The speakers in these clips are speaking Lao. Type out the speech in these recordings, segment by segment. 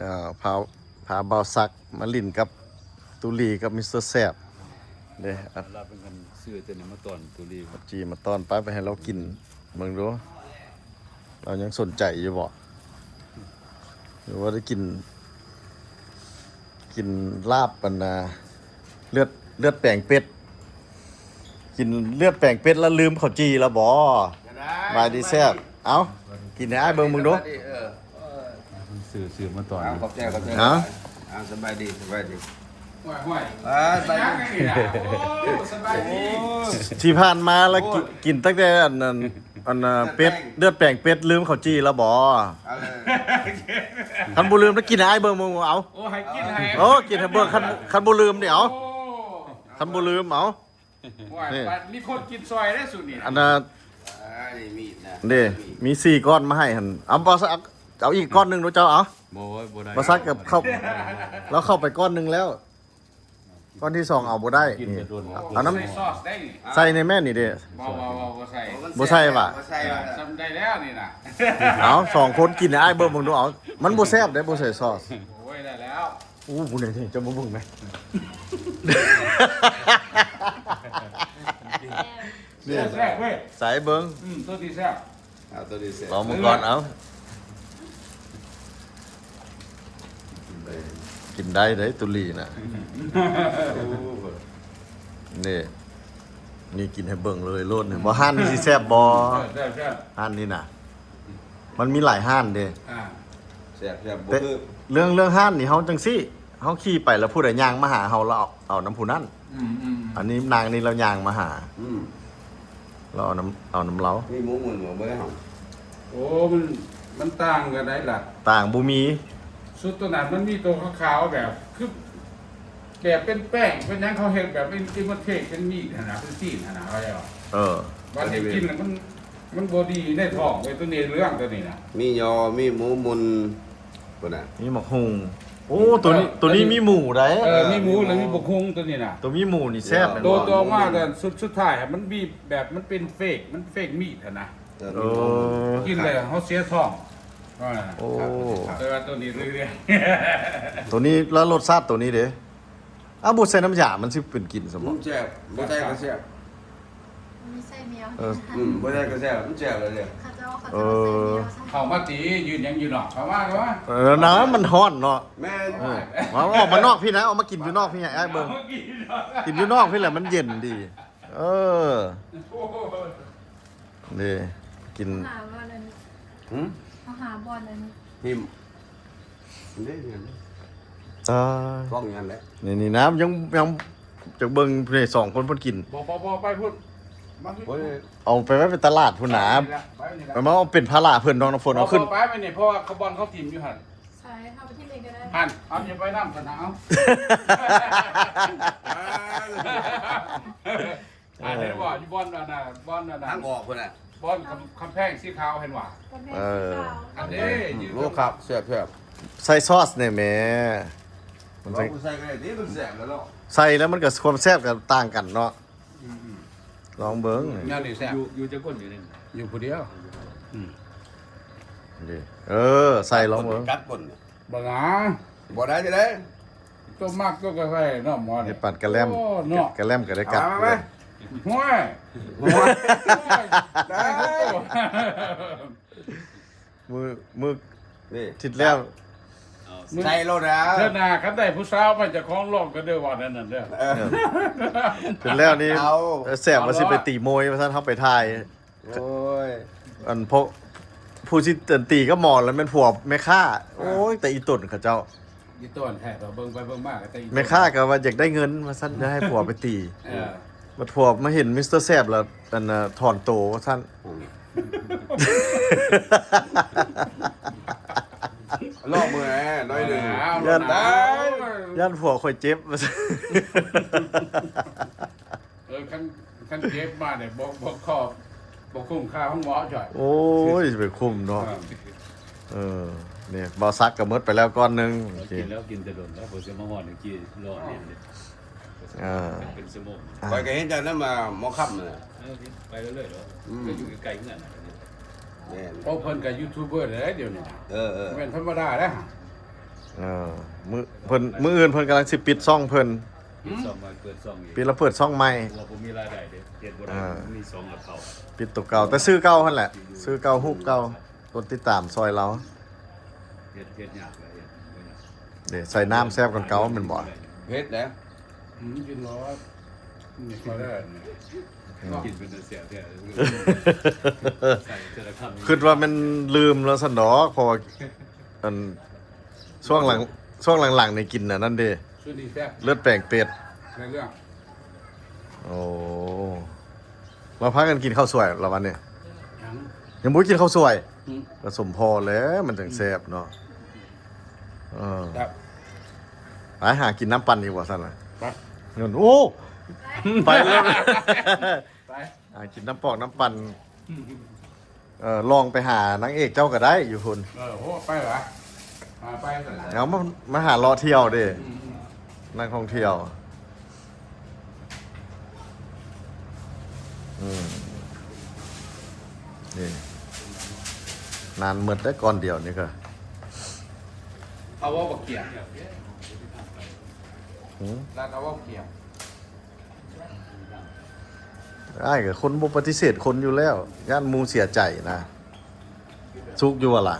ອ່າ ພາ ພາບ່າວສັກມາຫຼິ້ນກັບຕູລີກັບມິສເຕີແຊບເດ້. ລາວເປັນຄົນຊື້ຕົວນີ້ມາຕ້ອນຕູລີ ຈີ່ມາຕ້ອນ ໄປ ໄປໃຫ້ລາວກິນເບິ່ງດູ ລາວຍັງສົນໃຈຢູ່ບໍ່ ຫຼືວ່າໄດ້ກິນ ກິນລາບອັນນ່າ ເລືອດ ເລືອດແປງເປັດ ກິນເລືອດແປງເປັດແລ້ວລືມເຂົ້າຈີ່ແລ້ວບໍ? ສະບາຍດີແຊບ ເອົ້າ ກິນໃຫ້ອ້າຍເບິ່ງເບິ່ງດູ. ເອີ ຊື້ ຊື້ມາຕອນ ເອົາ ຂອບໃຈ ຂອບໃຈ ເອົ້າ ເອົາ ສະບາຍດີ ສະບາຍດີ ຫ້ວຍໆ ເອີ ສະບາຍດີ ໂອ້ ສະບາຍດີ ທີ່ຜ່ານມາລະກິນ ໂອ້ຍ ກິນຕັ້ງແຕ່ອັນນັ້ນ ອັນນ່າ ເລືອດແປງ ເປັດ ເລືອດແປງເປັດ ລືມເຂົ້າຈີ່ແລ້ວບໍ? ເອົາເລີຍ ຄັນບໍ່ລືມລະກິນໃຫ້ອ້າຍເບິ່ງເບິ່ງ ເອົາ ໂອ້ ໃຫ້ກິນໃຫ້ ໂອ້ ກິນໃຫ້ເບິ່ງ ຄັນ ຄັນບໍ່ລືມເດ ເອົາ ໂອ້ ຄັນບໍ່ລືມ ເອົາ ໂອ້ຍ ນີ້ ບາດມີຄົນກິນຊ່ອຍເດ້ສູດນີ້ ອັນນ່າ ອ່າ ນີ້ມີດນະ ເດ້ ມີສີ່ກ້ອນມາໃຫ້ຫັ້ນ ເອົາ ເອົາ ເອົາອີກກ້ອນໜຶ່ງດູເຈົ້າ ເອົາ ບໍ່ ບໍ່ໄດ້ ບໍ່ຊັກກັບເຂົ້າ ລາວເຂົ້າໄປກ້ອນໜຶ່ງແລ້ວ ກ້ອນທີສອງເອົາບໍ່ໄດ້ ກິນ ນີ້ ແຕ່ດົນ ເອົານ້ຳ ໃສ່ຊອສໄດ້ນີ້ ໃສ່ໃນແມ່ນີ້ເດ້ ບໍ່ ບໍ່ ບໍ່ ບໍ່ໃສ່ ບໍ່ໃສ່ຫວາ ບໍ່ໃສ່ຫວາ ຊ່ຳໄດ້ແລ້ວນີ້ນະ ເອົາ ສອງຄົນກິນໃຫ້ອ້າຍເບິ່ງເບິ່ງດູ ເອົາ ມັນບໍ່ແຊບເດ້ ບໍ່ໃສ່ຊອສ ໂອ້ຍ ໄດ້ແລ້ວ ໂອ້ ຜູ້ໃດນີ້ ເຈົ້າມາເບິ່ງແມະ ແຊບເວີຍ ໃສ່ເບິ່ງ ອືມ ຕົວນີ້ແຊບ ເອົາ ຕົວນີ້ແຊບ ລອງເບິ່ງກ່ອນ ເອົາ ກິນໄດ້ເດ້ ຕຸລີນະ ນີ້ ນີ້ກິນໃຫ້ເບິ່ງເລີຍໂລດ ບໍ່ ຮ້ານນີ້ຊິແຊບບໍ່? ແຊບໆ ຮ້ານນີ້ນະ ມັນມີຫຼາຍຮ້ານເດ້ ອ່າ ແຊບໆ ແຕ່ເລື່ອງ ເລື່ອງຮ້ານນີ້ເຮົາຈັ່ງຊີ້ ເຮົາຂີ່ໄປແລ້ວຜູ້ໃດຍ່າງມາຫາເຮົາ ລາວເອົາ ເອົານຳຜູ້ນັ້ນ ອືມໆໆ ອັນນີ້ນາງນີ້ລາວຍ່າງມາຫາ ອືມ ລາວເອົານຳ ເອົານຳລາວ ມີໝູໝຸ່ນບໍ່? ບໍ່ໄດ້ຫອມ ໂອ້ ມັນ ມັນຕ່າງກັນໄດ໋ລະ ຕ່າງ ບໍ່ມີ ຊຸດໂຕນັ້ນມັນມີໂຕຂາວໆ ແບບ ຄື ແບບເປັນແປ້ງ ເປັນຫຍັງ ເຂົາເຮັດແບບ imitation meat ຫັ້ນນະ ເປັນຊີ້ນຫັ້ນນະ ເຂົາເຈົ້າ ເອີ ບັດນີ້ກິນແລ້ວມັນ ມັນບໍ່ດີໃນທ້ອງເວີຍ ໂຕນີ້ເຫຼືອງ ໂຕນີ້ນະ ມີຍໍ ມີໝູໝຸ່ນ ພຸ້ນນະ ມີໝາກຫຸ່ງ ໂອ້ ໂຕນີ້ ໂຕນີ້ມີໝູໄດ໋ ເອີ ມີໝູ ແລ້ວມີບັກຫຸ່ງ ໂຕນີ້ນະ ໂຕມີໝູນີ້ແຊບ ໂຕຕໍ່ມາ ແຕ່ຊຸດ ຊຸດທ້າຍ ມັນມີແບບ ມັນເປັນເຟກ ມັນເຟກມີດຫັ້ນນະ ເອີ ກິນແລ້ວເຮົາເສຍທ້ອງ ໂອ້ ແຕ່ວ່າໂຕນີ້ເລື້ອຍໆ ໂຕນີ້ ແລ້ວລົດຊາດໂຕນີ້ເດ້? ອ້າວ ບໍ່ໃສ່ນ້ຳຢາ ມັນຊິເປັນກິ່ນຊະບໍ່? ມັນແຊບ ບໍ່ໃສ່ກໍແຊບ ມີໃສ່ແມວ ເອີ ອືມ ບໍ່ໃສ່ກໍແຊບ ມັນແຊບແລ້ວເດ້ ເຂົາເຈົ້າ ເຂົາເຈົ້າໃສ່ແມວຊະ ເຂົ້າມາຕິ ຢືນຫຍັງຢູ່ນອກ ເຂົ້າມາ ເຂົ້າມາ ເອີ ນະ ມັນຮ້ອນເນາະ ແມ່ນ ເອີ ມາ ອອກມານອກພີ້ນະ ອອກມາກິນຢູ່ນອກພີ້ໃຫ້ອ້າຍເບິ່ງ ມາກິນຢູ່ນອກ ກິນຢູ່ນອກພີ້ແຫຼະ ມັນເຢັນດີ ເອີ ໂອ້ຍ ນີ້ ກິນ ຫາບ່ອນອັນນີ້ ຫຶ? ເອົາຫາບ່ອນອັນນີ້ ຫິ້ມ ນີ້ ນີ້ ຕາຍ ກ້ອງນັ້ນແຫຼະ ນີ້ ນີ້ນະ ຍັງ ຍັງຈະເບິ່ງຜູ້ໃດສອງຄົນເພິ່ນກິນ ບໍ່ ບໍ່ ບໍ່ ໄປພຸ້ນ ມາພີ້ ໂອ້ຍ ເອົາໄປໄວ້ເປັນຕະຫຼາດພຸ້ນນະ ໄປນີ້ລະ ໄປນີ້ລະ ໄປມາເອົາເປັນພາລະເພິ່ນ ນ້ອງນ້ຳຝົນ ເອົາຂຶ້ນ ບໍ່ ບໍ່ ໄປໄປນີ້ ເພາະວ່າຂະບອນເຂົາຖິ້ມຢູ່ຫັ້ນ ໃສ່ ເຮົາໄປຖິ້ມເອງກໍໄດ້ ຫັ້ນ ເອົາ ຢ່າໄປນຳຊັ້ນນະ ເອົາ ອ່າ ເອີ ເຫັນບໍ່ ຢູ່ບ່ອນອັນນ່າ ບ່ອນອັນນັ້ນ ທາງອອກພຸ້ນນະ ບ່ອນກຳ ກຳແພງສີຂາວ ເຫັນບໍ່ ກຳແພງ ເອີ ສີຂາວ ອັນນີ້ ອືມ ຢູ່ ໂອ້ ຄັກ ແຊບໆ ໃສ່ຊອສແດ່ແມ້ ມັນໃສ່ ບໍ່ໃສ່ກໍໄດ້ຕິ ມັນແຊບແລ້ວເນາະ ໃສ່ແລ້ວມັນກໍ ຄວາມແຊບກໍຕ່າງກັນເນາະ ອືມໆ ລອງເບິ່ງ ແນວນີ້ແຊບ ຢູ່ ຢູ່ຈັກຄົນຢູ່ນີ້ ຢູ່ຜູ້ດຽວ ອືມ ນີ້ ເອີ ໃສ່ລອງເບິ່ງ ກັດກົ້ນ ບໍ່ນາ ບໍ່ໄດ້ຈັ່ງໃດ ຕົວມັກຕົວກໍໃສ່ເນາະ ໝໍນີ້ ເຮັດປານກະແລັມ ໂອ້ ເນາະ ກະແລັມກໍໄດ້ກັດ ເອົາມາ ໂອ້ຍ ໂອ້ຍ ໄດ້ ມື້ ມື້ ນີ້ ທິດແລ້ວ ໃສ່ໂລດແລ້ວ ເທື່ອໜ້າຄັນໄດ້ຜູ້ສາວມາຈາກຂອງລອງກໍເດີວ່າແນວນັ້ນເດີ ເອີ ເອີ ທິດແລ້ວນີ້ ເອົາ ແຊບວ່າຊິໄປຕີມວຍວ່າຊັ້ນ ເຮົາໄປຖ່າຍ ໂອ້ຍ ອັນ ພວກ ຜູ້ຊິຕີກັບໝໍລະແມ່ນຜົວແມ່ຄ້າ ໂອ້ຍ ແຕ່ອີ່ຕົນເຂົາເຈົ້າ ອີ່ຕົນແທ້ ເບິ່ງໄປເບິ່ງມາກໍແຕ່ອີ່ຕົນ ແມ່ຄ້າກໍວ່າຢາກໄດ້ເງິນວ່າຊັ້ນ ຢາກໃຫ້ຜົວໄປຕີ ເອີ ບັດຜົວມາເຫັນມິສເຕີແຊບລະ ອັນ ຖອນໂຕວ່າຊັ້ນ ອືມ ລອບມືແດ່ໜ້ອຍໜຶ່ງ ຢ້ານ ຢ້ານຜົວຂ້ອຍເຈັບວ່າຊັ້ນ ເອີ ຄັນ ຄັນເຈັບມານີ້ ບໍ່ ບໍ່ ຂໍ ບໍ່ຄຸ້ມຄ່າໂຮງໝໍຈ້ອຍ ໂອ້ຍ ຊິໄປຄຸ້ມເນາະ ເອີ ເອີ ນີ້ ບ່າວສັກກໍໝົດໄປແລ້ວກ້ອນໜຶ່ງ ໂອເຄ ກິນແລ້ວ ກິນແຕ່ດົນແລ້ວ ເພິ່ນຊິມາຮອດນີ້ ກິນລໍເລີຍ ເອີ ເປັນຊົ່ວໂມງ ຂ້ອຍກໍເຫັນເຈົ້ານຳ ອ່າ ໝໍຄຳນັ້ນແຫຼະ ເອີ ໄປເລື້ອຍໆເນາະ ອືມ ກໍຢູ່ໃກ້ໆເຮືອນນະ ແມ່ນ ໂອ້ ເພິ່ນກໍຢູທູບເບີແລ້ວດຽວນີ້ນະ ເອີໆ ແມ່ນທຳມະດາແລ້ວ ເ ເອີ ມື້ ເພິ່ນ ມື້ອື່ນເພິ່ນກຳລັງຊິປິດຊ່ອງເພິ່ນ ປິດຊ່ອງໃໝ່ ເປີດຊ່ອງອີກ ປິດແລ້ວເປີດຊ່ອງໃໝ່ ເພາະວ່າບໍ່ມີລາຍໄດ້ເດ້ ເຮັດບໍ່ໄດ້ ເອີ ມີສອງອາເຄົາ ປິດໂຕເກົ່າ ແຕ່ຊື່ເກົ່າຫັ້ນແຫຼະ ຊື່ເກົ່າ ຮູບເກົ່າ ກົດຕິດຕາມຊ່ອຍລາວ ເຮັດ ເຮັດຍາກຫຼາຍ ເຮັດບໍ່ຍາກ ເດ້ ໃສ່ນ້ຳແຊບກວ່າເກົ່າແມ່ນບໍ່? ເຮັດແຫຼະ ອືມ ກິນບໍ່ ນີ້ກໍໄດ້ ກິນເປັນຕາແຊບແທ້ ໃສ່ແຕ່ລະຄຳ ຄິດວ່າແມ່ນລືມແລ້ວຊັ້ນດອກ ເພາະວ່າ ອັນ ຊ່ວງຫຼັງ ຊ່ວງຫຼັງໆນີ້ກິນອັນນັ້ນເດ້ ຊຸດນີ້ແຊບ ເລືອດແປງເປັດ ໃນເລື່ອງ ໂອ້ ມາພາກັນກິນເຂົ້າສວຍລະວັນນີ້ ຍັງ ຍັງບໍ່ກິນເຂົ້າສວຍ ອືມ ກໍສົມພໍແຫຼະ ມັນຈັ່ງແຊບເນາະ ເອີ ແຊບ ໄປຫາກິນນ້ຳປັ່ນອີກບໍ່ຊັ້ນນະ ໄປ ໂອ້ ໄປແລ້ວ ໄປ ຫາກິນນ້ຳປອກນ້ຳປັ່ນ ເອີ ລອງໄປຫານາງເອກເຈົ້າກໍໄດ້ຢູ່ພຸ້ນ ເອີ ໂອ້ ໄປຫວາ ມາໄປຊັ້ນ ເອົາມາ ມາຫາເລາະທ່ຽວເດ້ ອືມໆ ນັກທ່ອງທ່ຽວ ອືມ ນີ້ ນານໝົດໄດ້ກ່ອນດຽວນີ້ກໍ ເອົາເວົ້າບັກຂຽມ ຫື ລາວກໍເວົ້າຂຽມ ອ້າຍກໍຄົນບໍ່ປະຕິເສດຄົນຢູ່ແລ້ວ ຢ້ານໝູ່ເສຍໃຈນະ ສຸກຢູ່ບໍ່ລະ?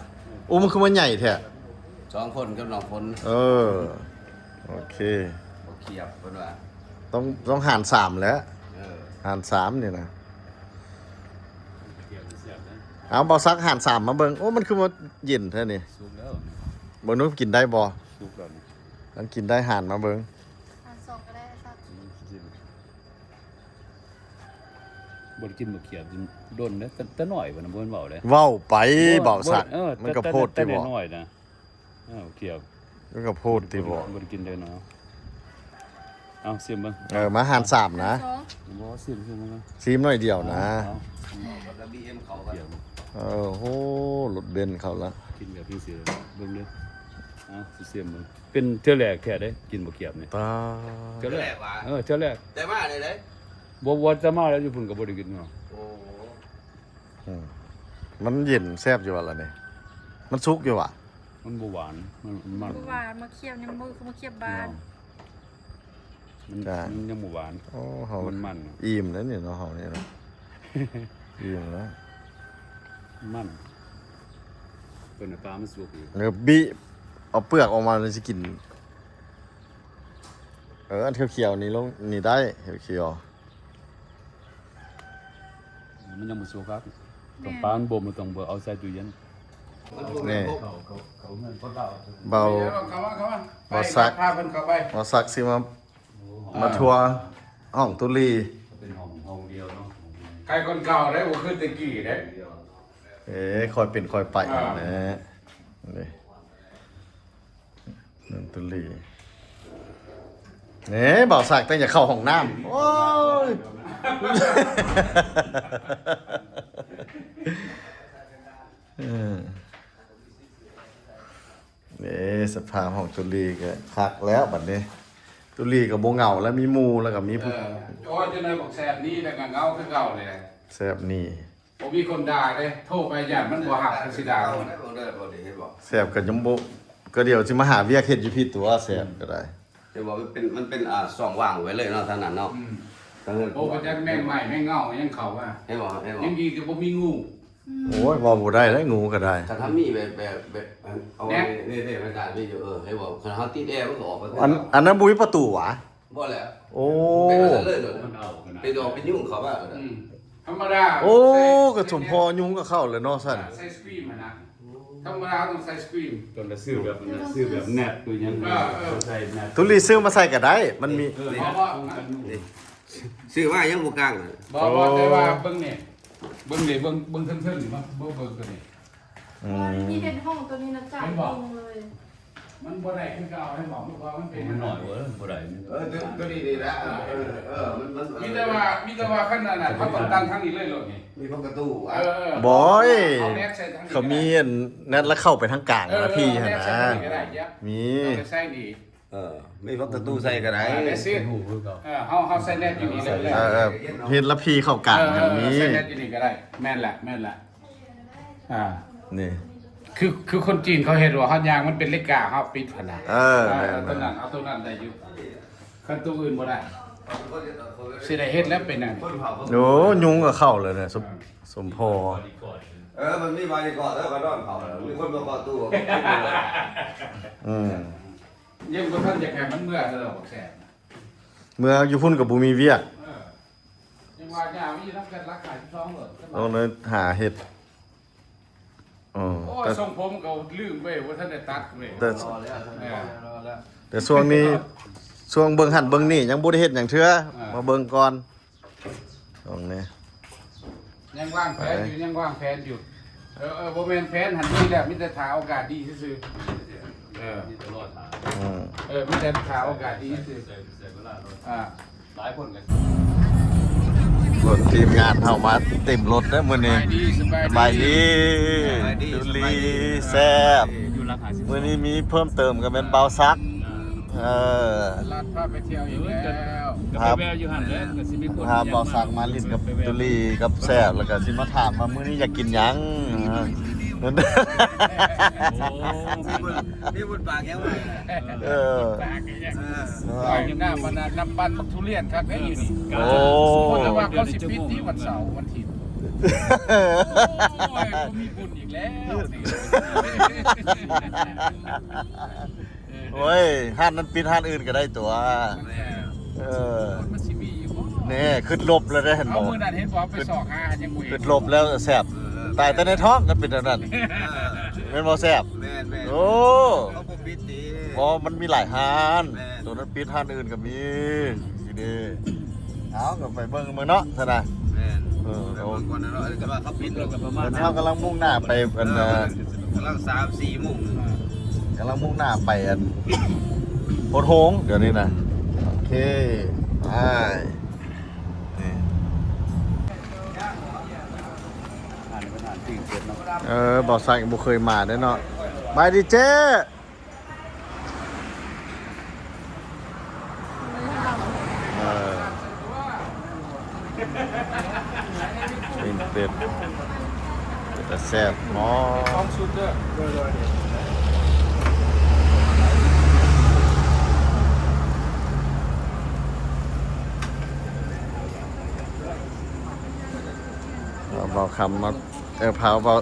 ໂອ້ ມັນຄືມາໃຫຍ່ແທ້ ສອງຄົນກັບນ້ອງຝົນ ເອີ ໂອເຄ ບໍ່ຂຽບເພິ່ນວ່າ ຕ້ອງ ຕ້ອງຫານສາມແຫຼະ ເອີ ຫານສາມນີ້ນະ ເອົາ ເບົາສັກຫານສາມມາເບິ່ງ ໂອ້ ມັນຄືວ່າເຢັນແທ້ນີ້ ສຸກແລ້ວ ເບິ່ງດູກິນໄດ້ບໍ່? ສຸກແລ້ວນີ້ ຄັນກິນໄດ້ຫານມາເບິ່ງ ຫານສອງກໍໄດ້ສັກ ບໍ່ໄດ້ກິນໝາກຂຽບດົນແລ້ວ ແຕ່ ແຕ່ນ້ອຍພຸ້ນນະ ບໍ່ແມ່ນເວົ້າເດ້ ເວົ້າໄປ ບໍ່ ເບົາສັກ ເອີ ມັນກໍໂພດຕິບໍ່ ແຕ່ນ້ອຍນະ ເອີ ໝາກຂຽບ ມັນກໍໂພດຕິບໍ່ ບໍ່ໄດ້ກິນເດ້ເນາະ ເອົາຊີມເບິ່ງ ເອີ ມາຫານສາມນະ ຫານສອງ ບໍ່ ຊີມ ຊີມເບິ່ງ ຊີມໜ້ອຍດຽວນະ ເອົາ ເອົາ ເອົາ ເອີ ໂອ້ ລົດເບັນເຂົາລະ ກິນແບບນີ້ຊິເບິ່ງເດີ ເອົາ ຊິຊີມເບິ່ງ ເປັນເທື່ອແລກແທ້ເດ້ ກິນໝາກຂຽບນີ້ ປາ ເທື່ອແລກ ເທື່ອແລກຫວາ ເອີ ເທື່ອແລກ ແຕ່ມາເລີຍເດ້ ບໍ່ ບໍ່ ແຕ່ມາແລ້ວ ຢູ່ພຸ້ນກໍບໍ່ໄດ້ກິນເນາະ ໂອ້ ອືມ ມັນເຢັນແຊບຢູ່ຫວາລະນີ້ ມັນສຸກຢູ່ຫວາ ມັນບໍ່ຫວານ ມັນ ມັນ ບໍ່ຫວານ ໝາກຂຽບຍັງບໍ່ຄືໝາກຂຽບບ້ານ ມັນ ມັນຍັງບໍ່ຫວານ ໂອ້ ເຮົາ ມັນ ມັນ ອີ່ມແລ້ວນີ້ເນາະ ເຮົານີ້ເນາະ ອີ່ມແລ້ວ ມັນ ເພິ່ນເອົາປາມາສຸກຢູ່ ເອີ ບິ ເອົາເປືອກອອກມາແລ້ວຊິກິນ ເອີ ອັນຂຽວໆນີ້ລົງ ນີ້ໄດ້ ຂຽວໆ ມັນຍັງບໍ່ສຸກຄັກ ແມ່ນ ຕ້ອງປານບົ່ມ ຕ້ອງເອົາໃສ່ຕູ້ເຢັນ ນີ້ ເບົາ ເຂົ້າມາ ເຂົ້າມາ ເບົາສັກ ພາເພິ່ນເຂົ້າໄປ ເບົາສັກຊິມາ ໂອ້ ມາທົວຫ້ອງຕຸລີ ເປັນຫ້ອງ ຫ້ອງດຽວເນາະ ໃກ້ກ່ອນເກົ່າໄດ໋ ບໍ່ຄືແຕ່ກີ້ໄດ໋ ເອີ ຄ່ອຍເປັນຄ່ອຍໄປ ອ່າ ແຫຼະ ນີ້ ນ້ອງຕຸລີ ເອີ ເບົາສັກຕັ້ງຢາກເຂົ້າຫ້ອງນ້ຳ ໂອ້ຍ ເອີ ເອີ ສະພາບຫ້ອງຕຸລີກໍຄັກແລ້ວບັດນີ້ ຕຸລີກໍບໍ່ເຫງົາແລ້ວ ມີໝູ່ ແລ້ວກໍມີຜູ້ ເອີ ໂອ້ຍ ຈັ່ງໃດບັກແຊບນີ້ແລ້ວກໍເຫງົາຄືເກົ່າແຫຼະ ແຊບນີ້ ບໍ່ມີຄົນດ່າເດ້ ໂທໄປຢ້ານມັນບໍ່ຮັບ ເຂົາຊິດ່າ ເອີ ເບິ່ງເດີ ບໍ່ໄດ້ເຫັນບໍ່ ແຊບກໍຍັງບໍ່ ກໍດຽວຊິມາຫາວຽກເຮັດຢູ່ພີ້ຕົວະ ແຊບກໍໄດ້ ແຕ່ວ່າມັນເປັນ ມັນເປັນ ອ່າ ຊ່ອງວ່າງໄວ້ເລີຍເນາະ ທາງນັ້ນເນາະ ອືມ ທາງເຮືອນ ໂອ້ ບໍ່ຈັກແມງໄມ້ແມງເຫງົາຫຍັງເຂົ້າມາ ເຫັນບໍ່ ເຫັນບໍ່ ຍັງດີແຕ່ບໍ່ມີງູ ອືມ ໂອ້ຍ ເວົ້າບໍ່ໄດ້ເດ້ ງູກໍໄດ້ ຄັນຖ້າມີແບບ ແບບ ແບບ ເອົາ ແນບ ນີ້ ນີ້ ນີ້ ມັນຈະມີຢູ່ ເອີ ເຫັນບໍ່ ຄັນເຮົາຕິດແອມັນກໍອອກໄປ ອັນ ອັນນັ້ນບໍ່ມີປະຕູຫວາ? ບໍ່ແຫຼະ ໂອ້ ເປັນອັນນັ້ນເລີຍໂລດ ມັນເອົາ ເປັນດອກເປັນຍຸງເຂົ້າມາ ອືມ ທຳມະດາ ໂອ້ ໂອ້ຍ ກໍສົມພໍຍຸງກໍເຂົ້າແລ້ວເນາະຊັ້ນ ໃສ່ສະກຣີມຫັ້ນນະ ທຳມະດາຕ້ອງໃສ່ສະກຣີມ ຕ້ອງໄດ້ຊື້ແບບ ຊື້ແບບແນັດ ໂຕຫຍັງ ເອີ ເອີ ໃສ່ແນັດ ຕຸລີຊື້ມາໃສ່ກໍໄດ້ ມັນມີ ເອີ ນີ້ ບໍ່ ບໍ່ ນີ້ ຊື້ມາຍັງບໍ່ກາງ ບໍ່ ບໍ່ ໂອ້ ແຕ່ວ່າເບິ່ງນີ້ ເບິ່ງນີ້ ເບິ່ງ ເບິ່ງເທິງໆນີ້ ມາ ເບິ່ງ ເບິ່ງຕົວນີ້ ອືມ ທີ່ເຮັດຫ້ອງຕົວນີ້ນະຈາກ ເຫັນບໍ່ ເບິ່ງເລີຍ ມັນບໍ່ໄດ້ຄືເກົ່າ ເຫັນບໍ່ ເພາະວ່າມັນເປັນ ມັນໜ້ອຍເວີ້ຍ ບໍ່ໄດ້ ເອີ ຕົວ ຕົວນີ້ນີ້ແຫຼະ ເອີ ເອີ ມັນ ມັນ ມີແຕ່ວ່າ ມີແຕ່ວ່າຄັນນັ້ນນະ ເຮົາຕ້ອງຕັ້ງທາງນີ້ເລີຍໂລດນີ້ ມີພັກກະຕູ ເອີ ບໍ່ ເຂົາມີອັນນັ້ນລະ ເຂົ້າໄປທາງກາງ ເອີ ນະ ເອີ ພີ້ຫັ້ນນະ ມີ ເອົາໄປໃສ່ນີ້ ເອີ ມີພັກກະຕູໃສ່ກໍໄດ້ ເອີ ເຮົາ ເຮົາໃສ່ແນບຢູ່ນີ້ເລີຍ ເອີ ເອີ ເຮັດລະພີເຂົ້າກາງ ເອີ ຫັ້ນມີ ເອີ ໃສ່ແນບຢູ່ນີ້ກໍໄດ້ ແມ່ນແຫຼະ ແມ່ນແຫຼະ ອ່າ ນີ້ ຄື ຄືຄົນຈີນເຂົາເຮັດວ່າ ເຮົາຍ່າງມັນເປັນເລກາ ເຮົາປິດຫັ້ນນະ. ເອີ ເອີ ແມ່ນ ເອົາຕົວນັ້ນ ເອົາຕົວນັ້ນໄດ້ຢູ່ ຄັນຕົວອື່ນບໍ່ໄດ້ ຊິໄດ້ເຮັດແລ້ວເປັນຫຍັງ. ໂອ້ ຍຸງກໍເຂົ້າແລ້ວນະ ສົມ ສົມພໍ. ເອີ ມັນມີບາຣີກອດ ເອີ ກໍນອນເຝົ້າ ມີຄົນມາເຄາະຕູ້. ອືມ ຍັງບໍ່ທັນຢາກໃຫ້ມັນເມືອເທື່ອ ບັກແສບ ເມືອຢູ່ພຸ້ນກໍບໍ່ມີວຽກ. ເອີ ຍັງວ່າຍາວຢູ່ນຳກັນ ຫຼັກຫ້າສິບສອງໂລດ ຕ້ອງໄດ້ຫາເຮັດ. ອໍ ໂອ້ຍ ແຕ່ ຊົງຜົມກໍລືມເວີຍ ບໍ່ທັນໄດ້ຕັດເວີຍ. ແຕ່ ອໍ ແລ້ວ ເອີ ແລ້ວ ແລ້ວ ແລ້ວ ແຕ່ຊ່ວງນີ້ ຊ່ວງເບິ່ງຫັ້ນເບິ່ງນີ້ ຍັງບໍ່ໄດ້ເຮັດຫຍັງເທື່ອ. ເອີ ມາເບິ່ງກ່ອນ ຕອງນີ້ ຍັງວາງແຜນຢູ່ ໄປ ຍັງວາງແຜນຢູ່. ເອີ ເອີ ບໍ່ແມ່ນແຜນຫັ້ນ ດີແລ້ວ ມີແຕ່ຖ້າໂອກາດດີຊື່ໆ. ເອີ ມີແຕ່ລໍຖ້າ ອືມ ເອີ ມີແຕ່ຖ້າໂອກາດດີຊື່ໆ. ອ່າ ຫຼາຍຄົນກັນ ຄົນທີມງານເຮົາມາເຕັມລົດເດີມື້ນີ້. ສະບາຍດີ ສະບາຍດີ ສະບາຍດີ ສະບາຍດີ ດູລີ ສະບາຍດີ ແຊບ. ຢູ່ຫຼັກຫ້າສິບ ມື້ນີ້ມີເພີ່ມເຕີມກໍແມ່ນບ່າວສັກ. ອ່າ ເອີ ລັດພາໄປທ່ຽວອີກແລ້ວ ກໍໄປແວ່ຢູ່ຫັ້ນແຫຼະ ກໍຊິມີຄົນ ພາບ່າວສັກມາຫຼິ້ນກັບ ແມ່ນ ດູລີກັບແຊບ ແລ້ວກໍຊິມາຖາມວ່າມື້ນີ້ຢາກກິນຫຍັງ. ໂອ້ ມີບຸນ ມີບຸນປາກຫຍັງວະ? ເອີ ປາກຫຍັງ? ເອີ ນ້ຳມັນນະ ນ້ຳປັ່ນບັກທຸລຽນຄັກເດ້ຢູ່ນີ້. ໂອ້ ແຕ່ວ່າເຂົາຊິປິດທີ່ວັນເສົາວັນທິດ. ໂອ້ຍ ບໍ່ມີບຸນອີກແລ້ວນີ້. ໂອ້ຍ ຮ້ານນັ້ນປິດ ຮ້ານອື່ນກໍໄດ້ຕົວະ. ແມ່ນແລ້ວ ເອີ ມັນຊິມີຢູ່ບໍ່? ແນ່ ຄິດລົບແລ້ວເດ້ ເຫັນບໍ່? ເອົາ ມື້ນັ້ນເຫັນບໍ່ ໄປຊອກຫາຫຍັງບໍ່ເຫັນ. ຄິດລົບແລ້ວແຊບ. ເອີ ຕາຍແຕ່ໃນທ້ອງກັນເປັນແນວນັ້ນ. ເອີ ແມ່ນບໍ່ແຊບ? ແມ່ນໆ ໂອ້ ເຂົາບໍ່ປິດຕິ. ບໍ່ ມັນມີຫຼາຍຮ້ານ. ແມ່ນ ຕົວນັ້ນປິດ ຮ້ານອື່ນກໍມີ. ຊິເດ້ ເອົາ ກໍໄປເບິ່ງເບິ່ງເນາະ ຊັ້ນນະ. ແມ່ນ ເອີ ໄປເບິ່ງກ່ອນນະເນາະ ແຕ່ວ່າເຂົາປິດແລ້ວກໍປະມານ ເຮົາກຳລັງມຸ່ງໜ້າໄປ ອັນ ເອີ ກຳລັງສາມສີ່ໂມງ ກຳລັງມຸ່ງໜ້າໄປ ອັນ ໂພນໂຮງ ດຽວນີ້ນະ. ໂອເຄ ໄປ. ເອີ ບ່າວສັກບໍ່ເຄີຍມາເດ້ເນາະ. ບາຍດີເຈ້. ເອີ ປີ້ງເປັດ ເປັນຕາແຊບເນາະ. ເອົາບ່າວຄຳມາ ເອີ ພາບ່າວ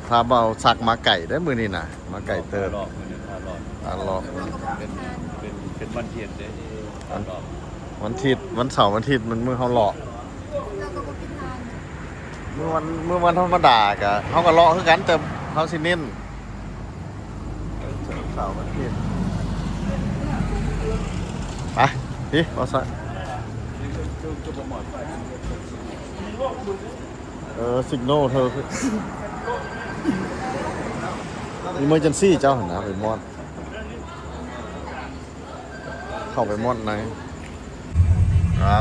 ພາບ່າວສັກມາໄກເດີ້ມື້ນີ້ນະ ມາໄກເຕີບ. ພາເລາະມື້ນີ້ ພາເລາະ ພາເລາະ. ເປັນ ເປັນ ເປັນວັນທີດເດ້ ພາເລາະ. ວັນທີດ ວັນເສົາ ວັນທີດ ມັນມື້ເຮົາເລາະ. ເຮົາກໍບໍ່ກິນທານ. ມື້ວັນ ມື້ວັນທຳມະດາກະ ເຮົາກໍເລາະຄືກັນ ແຕ່ເຮົາຊິເນັ້ນ ເສົາ ວັນທີດ. ໄປ ພີ້ ບໍ່ຊະ. ເອີ ຊິກໂນເທີ ອີເມີເຈີນຊີເຈົ້າຫັ້ນນະ ໄປມອດ ເຂົ້າໄປມອດໃນ. ອ່າ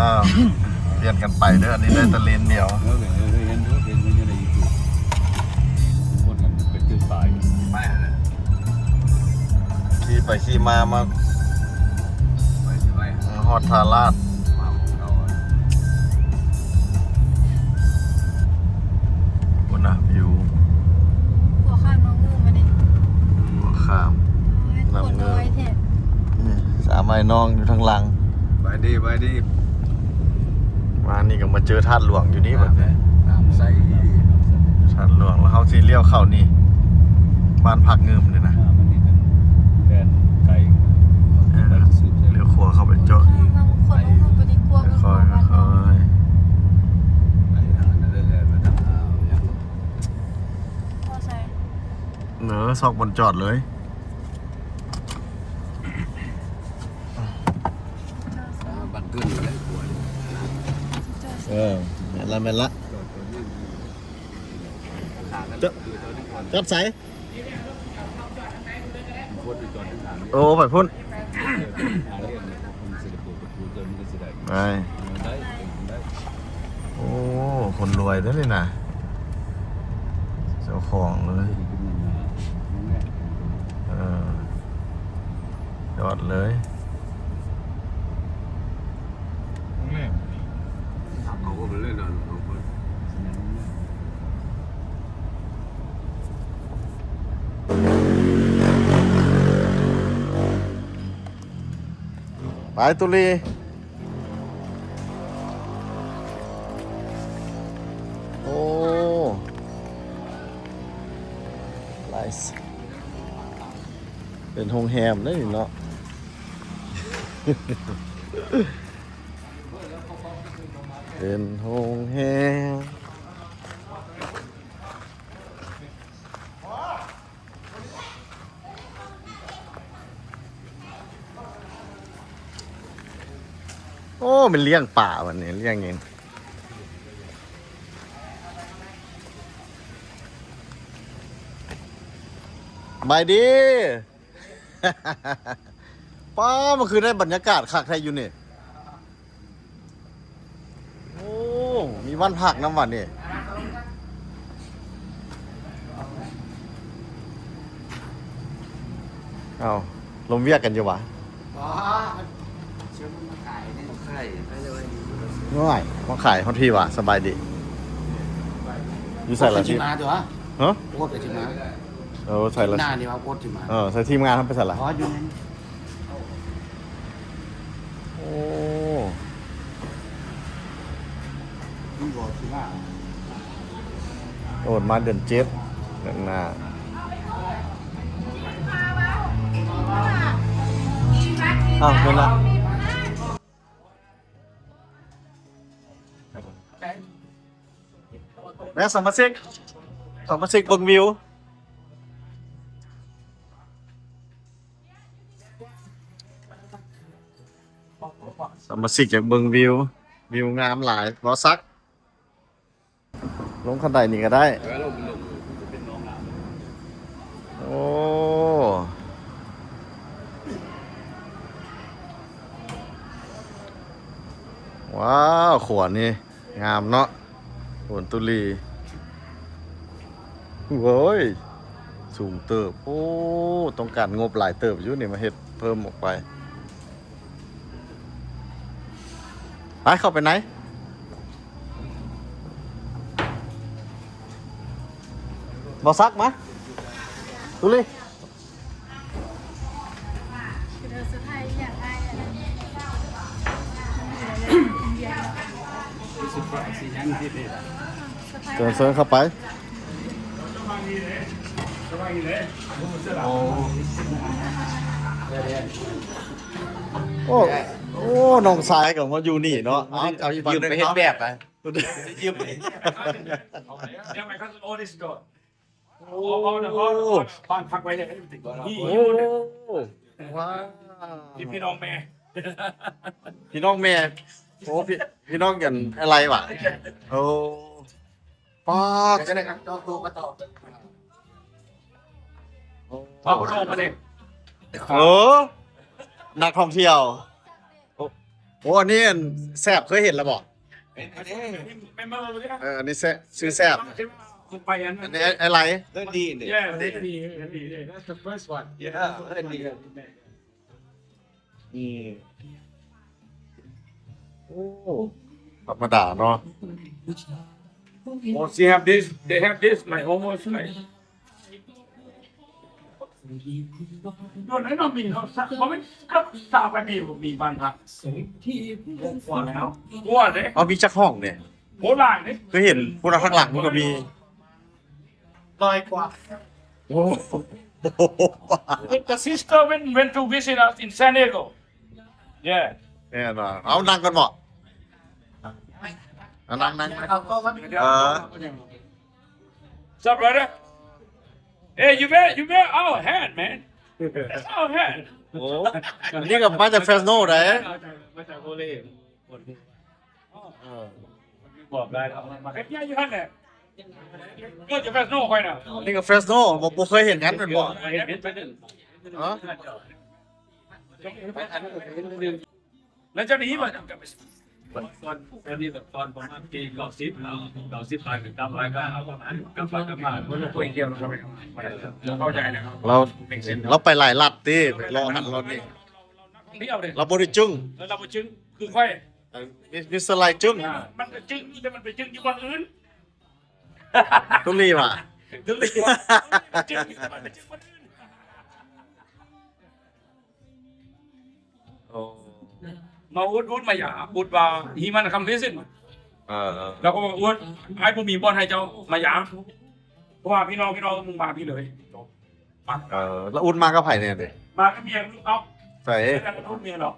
ປ່ຽນກັນໄປເດີ້ ອັນນີ້ໄດ້ແຕ່ເລນດຽວ. ເອີ ເຫັນຢູ່ ເຫັນຢູ່ໃນຢູທູບ ຄົນກັນໄປຕື່ມປາຍ ໄປຫັ້ນແຫຼະ ຂີ່ໄປຂີ່ມາ ມາ ໄປຊິໄປ ເອີ ຮອດທ່າລາດ. ພຸ້ນນະ ວິວ ຂົວຂ້າມນ້ຳງື່ມອັນນີ້ ຂົວຂ້າມ ໂອ້ຍ ນ້ຳງື່ມ ຂົວນ້ອຍແທ້. ນີ້ ສາມອ້າຍນ້ອງຢູ່ທາງຫຼັງ. ສະບາຍດີ ສະບາຍດີ. ມານີ້ກໍມາເຈີທາດຫຼວງຢູ່ນີ້ບັດນີ້ ນ້ຳໃສ ທາດຫຼວງ ແລ້ວເຮົາຊິລ້ຽວເຂົ້ານີ້ ບ້ານພັກງື່ມນີ້ນະ. ອ່າ ມັນນີ້ເປັນແດນໄກ ເອີ ລ້ຽວຂວາເຂົ້າໄປເຈາະ ເອີ ມັນຄົນລົງໂທດກວ່ານີ້ກວ່າ ຄ່ອຍໆ ຄ່ອຍໆ ພໍໃສ່ ເອີ ຊອກບ່ອນຈອດເລີຍ. ເອີ ແມ່ນລະ ແມ່ນລະ ຈອດ ຈອດໃສ? ໂອ້ ໄປພຸ້ນ ໄປ ໂອ້ ຄົນລວຍເດ້ນີ້ນະ ເຈົ້າຂອງເລີຍ. ເອີ ຈອດເລີຍ. ໂຮງແຮມ ເອົາໄປເລີຍນອນ ເອົາໄປ ໂຮງແຮມ ໂຮງແຮມ. ໄປຕຸລີ. ໂອ້ ຫຼາຍ ເປັນໂຮງແຮມເດ້ນີ້ເນາະ ເປັນໂຮງແຮມ. ໂອ້ ແມ່ນລ້ຽງປາບັດນີ້ ລ້ຽງຫຍັງ? ສະບາຍດີ. ປ້າ ເມື່ອຄືນໄດ້ບັນຍາກາດຄັກແທ້ຢູ່ນີ້. ໂອ້ ມີບ້ານພັກນຳຫວານີ້. ເອົ້າ ລົມວຽກກັນຢູ່ຫວາ? ບໍ່ ເຊີນມາຂາຍນີ້ ມາຂາຍ ໂອ້ຍ ມາຂາຍຮອດພີ້ຫວາ? ສະບາຍດີ. ຢູ່ໃສລະ? ໂອ້ ໄປຊິມາຕົວະ ຮະ? ໂອ້ ໄປຊິມາ. ເອີ ໃສ່ລະ ໜ້ານີ້ວ່າໂຄດຊິມາ. ເອີ ໃສ່ທີມງານເຮົາໄປໃສລະ? ອໍ ຢູ່ນີ້. ໂອ້ ມັນບໍ່ຊິມາ. ໂອນມາເດືອນເຈັດ ເດືອນໜ້າ. ອ້າວ ເດີນລະ. ແມ່ສະມາຊິກ ສະມາຊິກເບິ່ງວິວ. ສະມາຊິກຢາກເບິ່ງວິວ ວິວງາມຫຼາຍ. ບໍ່ສັກ ລົງຄັນໄດນີ້ກໍໄດ້. ເອີ ລົງ ລົງ ເປັນໜອງນ້ຳ. ໂອ້ ວ້າວ ຂົວນີ້ງາມເນາະ ຂົວຕຸລີ. ໂອ້ຍ ສູງເຕີບ. ໂອ້ ຕ້ອງການງົບຫຼາຍເຕີບຢູ່ນີ້ ມາເຮັດເພີ່ມອອກໄປ. ໄປ ເຂົ້າໄປໃນ. ບໍ່ສັກ ມາ ຕຸລີ. ເຊີນ ເຊີນເຂົ້າໄປ. ໂອ້ ໂອ້ ໂອ້ ນ້ອງຊາຍກໍມາຢູ່ນີ້ເນາະ. ເອົາ ເອົາອີກ ຢືມໄປເຮັດແບບໄປ ຢືມໄປ. ໂອ້ ໂອ້ ບ້ານພັກໄວ້ເລີຍ. ໂອ້ ວ້າວ ນີ້ພີ່ນ້ອງແມ່ ພີ່ນ້ອງແມ່. ໂອ້ ພີ່ ພີ່ນ້ອງກັນອາໄລຫວາ? ໂອ້ ປ້າ ຈະໄດ້ກັນ ຈອງໂຕະກໍຕໍ່. ໂອ້ ເອົາໂຕະມາເດ້. ເອີ ນັກທ່ອງທ່ຽວ. ໂອ້ ໂອ້ ອັນນີ້ອັນແຊບ ເຄີຍເຫັນແລ້ວບໍ່? ເປັນ ເປັນ ເອີ ອັນນີ້ແຊບ ຊື່ແຊບ. ໄປອັນ ອັນນີ້ໄອໄລ. ເອີ ດີເດ້ ເອີ ດີ ດີ ດີ that's the first one. Yeah ເອີ ດີ. ອືມ ໂອ້ ທຳມະດາເນາະ. Oh, she have this, they have this, like, almost like, ໂດນແລ້ວເນາະ ມີເນາະ ບໍ່ແມ່ນສາມປາຍປີບໍ່ມີບ້ານພັກ. ກວ່າແລ້ວ ກວ່າເດ້. ເອົາ ມີຈັກຫ້ອງນີ້? ໂອ້ ຫຼາຍເດ້. ຄືເຫັນພຸ້ນນະ ທາງຫຼັງພຸ້ນກໍມີ. ຮ້ອຍກວ່າ. ໂອ້ The sister went, went to visit us in San Diego. Yeah. ແມ່ນວ່າ ເອົາ ນັ່ງກ່ອນເບາະ. ເອົາ ນັ່ງ ນັ່ງ ນັ່ງ. ເອີ What's up, brother? Hey, you wear, you wear our hat, man. That's our hat. ໂອ້ ນີ້ກໍມາຈາກ Fresno ໄດ໋. ມາຈາກ ມາຈາກໂອເລ. ເອີ ບອກໄດ້. If you, you had that. ກໍຈະ Fresno ຂ້ອຍນະ. ນີ້ກໍ Fresno ບໍ່ ບໍ່ເຄີຍເຫັນກັນແມ່ນບໍ່? ເຫັນ ເຫັນ ເຫັນ. ຮະ? ແລ້ວເຈົ້າໄດ້ຍິນວ່າ ຕອນ ຕອນນີ້ແບບຕອນປະມານປີເກົ້າສິບເນາະ ເກົ້າສິບປາຍ ກັບໄປ ກໍເອົາປະມານ ກັບໄປກັບມາ ບໍ່ໄດ້ຄຸຍກ່ຽວກັບ ເຂົ້າໃຈແລ້ວ. ລາວ ລາວໄປຫຼາຍລັດຕິ ໄປເລາະຫັ້ນເລາະນີ້. ທ່ອງທ່ຽວເດ້ ລາວບໍ່ໄດ້ຈຶ້ງ. ເອີ ລາວບໍ່ຈຶ້ງ ຄືຂ້ອຍ. ເອີ ມິສ ມິສເຕີໄລຈຶ້ງ. ອ່າ ມັນກໍຈຶ້ງ ແຕ່ມັນໄປຈຶ້ງຢູ່ບ່ອນອື່ນ. ຕຸລີຫວາ? ຕຸລີ. ຈຶ້ງ ແຕ່ມັນໄປຈຶ້ງບ່ອນອື່ນ. ໂອ້ ມາອຸດອຸດມາຢາມ ອຸດວ່າ He want come visit ເອີໆ ແລ້ວກໍວ່າ ອຸດ ອ້າຍບໍ່ມີບ່ອນໃຫ້ເຈົ້າມາຢາມ ເພາະວ່າພີ່ນ້ອງ ພີ່ນ້ອງມຶງມາພີ້ເລີຍ ເອີ ແລ້ວອຸດມາກັບໃຜແດ່ເດ? ມາກັບເມຍເຂົາ ໃສ? ແລ້ວກໍລູກເມຍເນາະ.